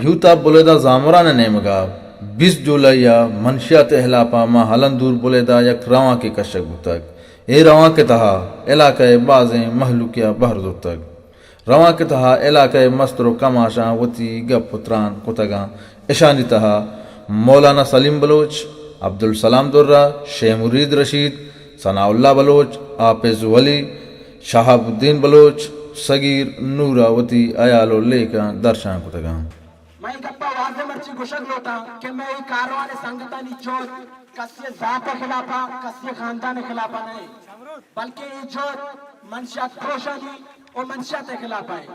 Youth of بلیدہ زامران ءِ نیمگ ءَ بیست جولائی ءَ منشیات ءِ ہلاپ ءَ ماں ہلندور بلیدہ یک روانکے کشگ بوتگ۔ اے روانک ءِ تہا علاقہ ءِ بازیں مہلوکے ءَ بہر زرتگ۔ روانک ءِ تہا علاقہ ءِ مستر ءُ کماشاں وتی گپ ءُ تران کتگ اَنت۔ اشانی تہا مولانا سلیم بلوچ، عبدالسلام درہ، شے مرید رشید، ثناء اللہ بلوچ، حافظ ولی، شہاب الدین بلوچ، صغیر نور ءَ وتی ہیال ءُ لیکہ درشان کتگ اَنت۔ من اے گپ ءَ واضح مرچی گوشگ لوٹاں کہ مئے اے کاروان ءِ سنگتانی جہد کسی ءِ ذات ءِ خلاف ءَ، کسی ءِ خاندان ءِ خلاف ءَ نہ اِنت، بلکیں اے جہد منشیات پروشانی ءُ منشیات ءِ خلاف ءَ اِنت۔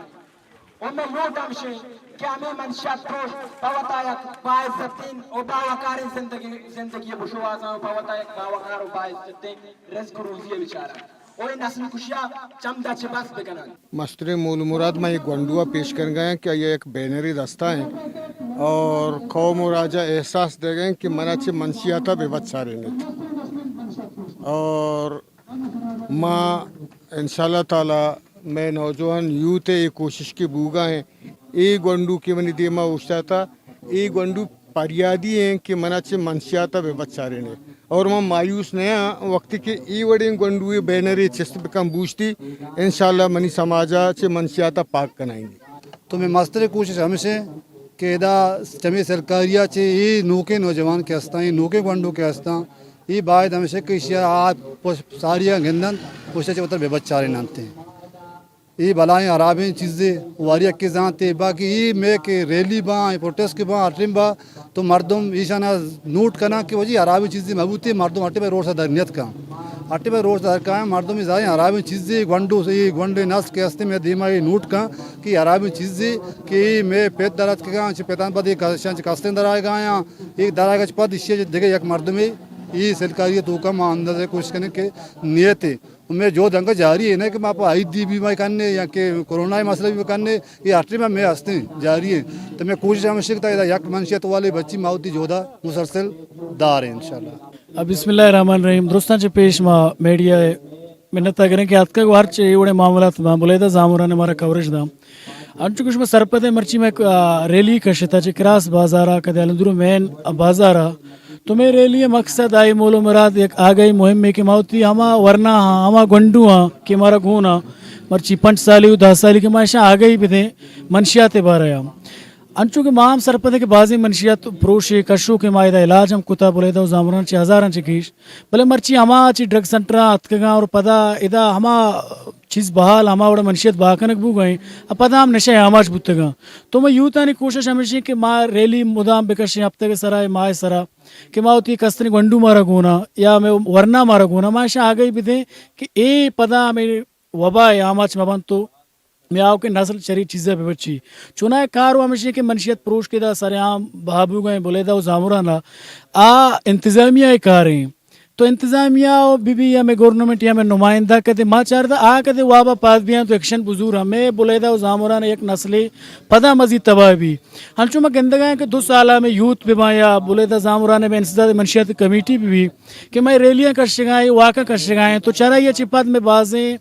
ءُ مئے لوٹ ہمیش اِنت کہ ہمے منشیات پروش پہ وتا یک باعزتیں ءُ باوقاریں زندگی، زندگی ءِ بشوہازاں ءُ پہ وتا یک باوقار ءُ باعزتیں رزق ءُ روزی ءَ بچاراں ءُ اے نسل کشی ءَ چمدا چہ بس بکناں۔ مستریں مول ءُ مراد من اے گونڈو ءَ پیش کنگ ءَ آں کہ آئی ءَ یک بینرے دست ءَ اِنت اور قوم ءُ راج ءَ احساس دیگ ءَ اِنت کہ من ءَ چہ منشیات ءَ بہ بچارینیت اور ما انشاءاللہ تعالی مئے نوجوان یوتھ ءِ اے کوشش کہ بوگ ءَ اِنت، اے گونڈو کہ منی دیم ءَ اوشتاتہ، اے گونڈو پریادی اِنت کہ من ءَ چہ منشیات ءَ بہ بچارینے۔ اور من مایوس نہ آں، وقتی کہ اے وڑیں گونڈوے بینرے چست بکن بوشتی، انشاءاللہ منی سماج ءَ چہ منشیات ءَ پاک کنائینی۔ تو مئے مستریں کوشش ہمیش اِنت کہ ادا چمے سرکاری ءَ چہ اے نوکیں نوجوان کہ ہستاں، اے نوکیں گونڈو کہ ہستاں، اے باید ہمیش اِنت کہ ایشی ءَ آ پش-، ساری ءَ گندنت، پشت ءَ چہ وتر بہ بچاریننت۔ اے بلاہیں ہرابیں چیزے، واری یکے زانت، باقی اے مئے کہ ریلی باں، اے پروٹیسٹ کہ باں، ہر ٹائم باں، تو مردم ایشاں ءَ نوٹ کناں کہ واجہ ہرابیں چیزے مہ بوتیں، مردم ہر ٹائم روڈ سر در نیتکاں۔ ہر ٹائم روڈ سر کایاں، مردم اے ظاہر ہرابیں چیزے، گونڈو، اے گونڈیں نسل کہ ہستیں، مئے دیما اے نوٹ کن کہ ہرابیں چیزے کہ اے مئے پت در اتکگاں، چہ پتاں پد اے کشاں چہ کستیں در آیگایاں، اے در آیگا چہ پد ایشی ءَ چہ دگہ یک مردمے اے سلکاری ءِ توکا ما اندازہ کوشش کنیں کہ نیتے۔ ءُ مئے جہد انگت جاری اِنت کہ ما پہ آئی ڈی بی بہ کنیں یا کہ کورونا ءِ مسئلہ بہ کنیں، اے ہر ٹائم ءَ مئے ہستیں، جاری اِنت۔ تو مئے کوشش ہمیش اِنت کہ ادا یک منشیات والے بچی ما وتی جہد ءَ مسلسل داریں انشاءاللہ۔ بسم اللہ الرحمن الرحیم۔ درستاں چہ پیش ما میڈیا ءِ منت ءَ گریں کہ اتکگ ءُ ہرچ اے وڑیں معاملات باں بلیدہ زامران ءَ مارا کوریج داں۔ انچو کہ شما سرپد ئے مرچی مئے، آ، ریلی کشتہ چہ کراس بازار ءَ کدی الندور مین بازار ءَ۔ تو مئے ریلی ءِ مقصد آئی مول ءُ مراد یک آگاہی مہمے کہ ما وتی ہما ورنا آں، ہما گونڈو آں کہ مارا گون آں، مرچی پنچ سالی ءُ دہ سالی کہ ما اشاں آگاہی بدیں منشیات ءِ بارہ ءَ۔ انچو کہ ما ہم سرپد ایں کہ بازیں منشیات پروشے کشوکے ما ادا علاج ہم کتہ، بلیدہ ءُ زامران چہ ہزاراں چہ گیش، بلے مرچی ہما چہ ڈرگ سنٹراں اتکگاں اور پدا ادا ہما چیز بحال، ہما وڑا منشیات بہا کنگ بوگا ایں، ءُ پدا ہم نشہ ءِ آماچ بوتگاں۔ تو ما یوتھانی کوشش ہمیش ایں کہ ما ریلی مدام بکشیں ہفتگ ءِ سرا، ماہ ءِ سرا، کہ ما وتی کستریں گونڈو مارا گونا یا مئے ورنا مارا گونا، ما اشاں آگاہی بدیں کہ اے پدا ہمے وبا ءِ آماچ مہ بنت تو مئے آؤکیں نسل چرے چیز ءَ بہ بچی۔ چوناہا کار ءُ ہمیش ایں کہ منشیات پروش کہ ادا سر عام بہا بوگا ایں بلیدہ ءُ زامران ءَ، آ انتظامیہ ءِ کار ایں۔ تو انتظامیہ ءَ بہ بی یا مئے گورنمنٹ یا مئے نمائندہ کدے ما چاردہ آ کدے وابا پاد بیاں تو ایکشن بزوراں، مئے بلیدہ ءُ زامران ءِ یک نسلے پدا مزید تباہ بی۔ انچو ما گندگا ایں کہ دو سال ءَ مئے یوتھ بہ باں یا بلیدہ زامران ءِ مئے انسداد منشیات کمیٹی بہ بی کہ مئے ریلیاں کشگا ایں، واکاں کشگا ایں، تو چرائی ءَ چہ پد مئے بازیں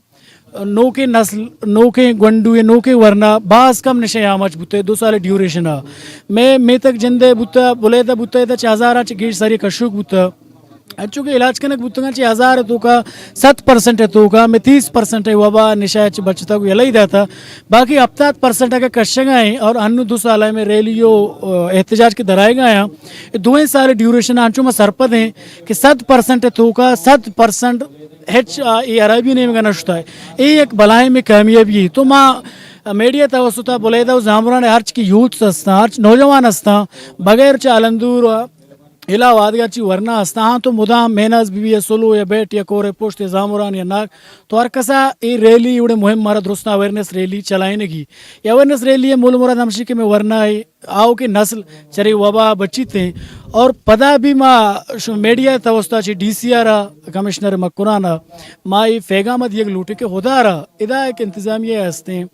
نوکیں نسل، نوکیں گونڈو یا نوکیں ورنا باز کم نشہ ءِ آماچ بوتہ، دو سال ڈیوریشن ءَ مئے میتگ جندے بوتہ، بلیدہ بوتہ، ادا چہ ہزاراں چہ گیش ساری کشوک بوتہ۔ انچو کہ علاج کنگ بوتگاں چہ ہزار ءِ توکا صد پرسنٹ ءِ توکا مئے تیس پرسنٹ ءِ وبا نشہ ءَ چہ بچتگ ءُ یلہ ئی داتہ، باقی ہپتاد پرسنٹ اگہ کشگا ایں اور انوں دو سال ءَ مئے ریلی ءُ احتجاج کہ درائیگا ایں، اے دوئیں سال ڈیوریشن ءَ انچو ما سرپد ایں کہ صد پرسنٹ ءِ توکا صد پرسنٹ ہچ، آ، اے ہرابی نیمگا نہ شتہ۔ اے یک بلاہیں مئے کامیابی ایں۔ تو ما میڈیا توسط ءَ بلیدہ ءُ زامران ءِ ہرچ کہ یوتھس ہستاں، ہرچ نوجوان ہستاں، بغیر چہ الندور ءُ علاوہ آدگہ ہرچی ورنا ہستاں، ہاں تو مدام میناز بہ بی یا سلو یا بیٹ یا کور ءِ پشت یا زامران یا ناگ، تو ہر کسا اے ریلی، اے وڑیں مہم مارا درستاں اویئرنس ریلی چلائینگی۔ اے اویئرنس ریلی ءِ مول مراد ہمشی کہ مئے ورنا ءِ آؤکیں نسل چرے وبا ءَ بچیت ایں۔ اور پدا بھی ما ش-، میڈیا ءِ توسط ءَ چہ ڈی سی آر ءَ، کمشنر مکران ءَ ما اے پیغام ءَ دیگ لوٹیں کہ خدا را ادا یک انتظامیہ ہستیں،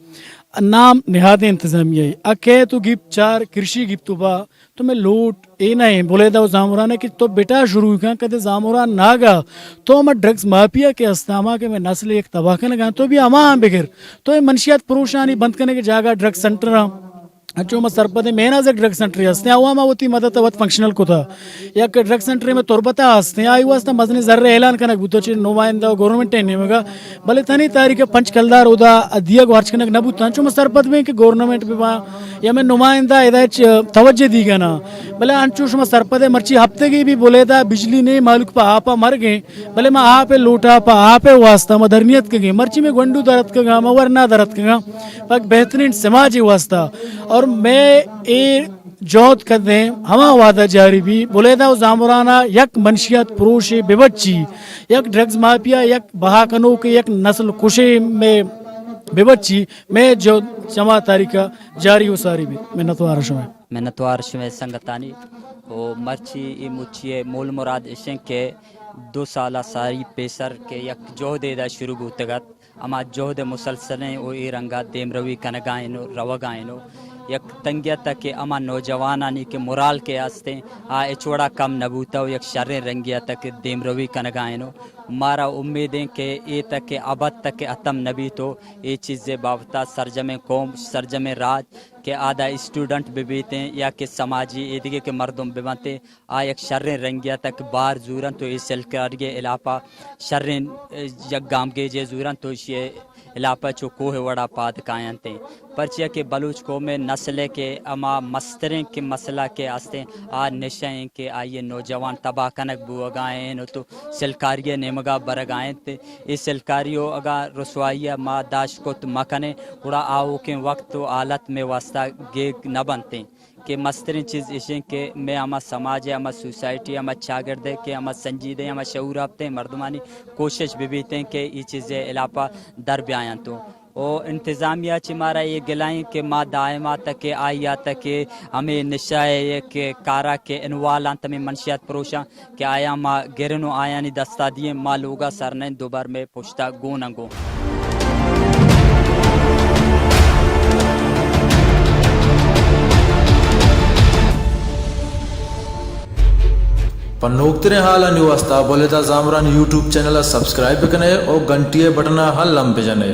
نام نہادیں انتظامیہ ءِ۔ آ کئے تو گیپت چار، کرشی گیپت تو با، تو مئے لوٹ اے نہ ایں، بلیدہ ءُ زامران ءَ کہ تو بٹا شروع کن، کدے زامران ناگا تو ہما ڈرگز مافیا کہ ہستاں، ہما کہ مئے نسل ءَ یک تباہ کنگا ایں، تو بھی ہما ہم بگر۔ تو اے منشیات پروشانی بند کنگ ءِ جاگہ ڈرگ سنٹراں انچو ما سرپدیں مہناز یک ڈرگ سینٹرے ہستیں، آواں ما وتی مدد ءَ وت فنکشنل کتا۔ یک ڈرگ سینٹرے میں تربت ءَ ہستیں، آئی واسطہ مزنیں زر اعلان کنگ بوتا چہ نمائندہ و گورنمنٹ ءِ نیمگا، بلے تنی تاریخ ءَ پنچ کلدار اودا دیگ و ہرچ کنگ نہ بوتا۔ انچو ما سرپد بیں کہ گورنمنٹ بہ باں یا میں نمائندہ ادا ہچ توجہ دیگا نہ۔ بلے انچو شما سرپد ئے مرچی ہفتگے بھی بلیدہ بجلی نے، مالک پہ آپا مرگیں، بلے ما آپ ءِ لوٹا، پہ آپ ءِ واسطہ ما در نیتکگیں۔ مرچی میں گونڈو در اتکگاں، ما ورنا در اتکگاں، پہ بہترین سماج ءِ واسطہ۔ اور میں اے جہد کدیں ہما وعدہ جاری بی، بلیدہ و زامرانا یک منشیات پروشے بہ بچی، یک ڈرگز مافیا، یک بہا کنوکے، یک نسل کشے میں بہ بچی، میں جہد چما تاریخ جاری و ساری بی۔ منتوار شما۔ منتوار شمئے سنگتانی۔ و مرچی اے مچی ءِ مول مراد اش انت کہ دو سال ءَ ساری پیسر کہ یک جہدے ادا شروع بوتگ ات، ہما جہد مسلسلیں و اے رنگا دیمروی کنگا ایں و روگا ایں و یک تنگی ءَ تک کہ ہما نوجوانانی کہ مورال کہ ہستیں، آ ہچ وڑا کم نہ بوتا و یک شریں رنگے ءَ تک کہ دیمروی کنگا ایں و مارا امید ایں کہ اے تک کہ ابد تک کہ ختم نہ بیت و اے چیزے بابتا سرجمیں قوم، سرجمیں راج کہ آدا اسٹوڈنٹ بہ بیتیں یا کہ سماجی ایدگہ کہ مردم بہ بنتیں، آ یک شریں رنگے ءَ تک بار زورنت و اے سلکاری ءِ ہلاپ ءَ شریں، اے، یک گامگیجے زورنت و ایشی ءِ ہلاپ ءَ چو کوہ ءِ وڑا پاد کاینتیں۔ پرچیا کہ بلوچ قوم ءِ نسل ءِ کہ ہما مستریں کہ مسئلہ کہ ہستیں، آ نشہ ایں کہ آئی ءِ نوجوان تباہ کنگ بوگا ایں و تو سلکاری ءِ نیمگا برگا انت۔ اے سلکاری و اگاں رسوائی ءَ ما داشت کت مہ کنیں، گڑا آؤکیں وقت و حالت مئے واسطہ گیگ نہ بنتیں۔ کہ مستریں چیز اش انت کہ مئے ہما سماج ءِ، ہما سوسائٹی ءِ، ہما چاگرد ءِ کہ ہما سنجیدہ، ہما شعور یافتہ مردمانی کوشش بہ بیتیں کہ اے چیز ءِ ہلاپ ءَ در بیاینت و انتظامیہ چہ مارا اے گلہ انت کہ ما دائما تک کہ آئی ءَ تک کہ ہمے نشہ ءِ یک کارا کہ انوال انت، ہمے منشیات پروشاں کہ آیاں ما گرن و آیانی دستا دیئیں، ما لوگا سر نئیں، دوبر مئے پشتا گون انگو۔ پہ نوکتریں حالانی واسطہ بلیدہ زامران یوٹیوب چینل ءَ سبسکرائب بکنے و گھنٹی ءِ بٹن ءَ ہم لمب بجنے۔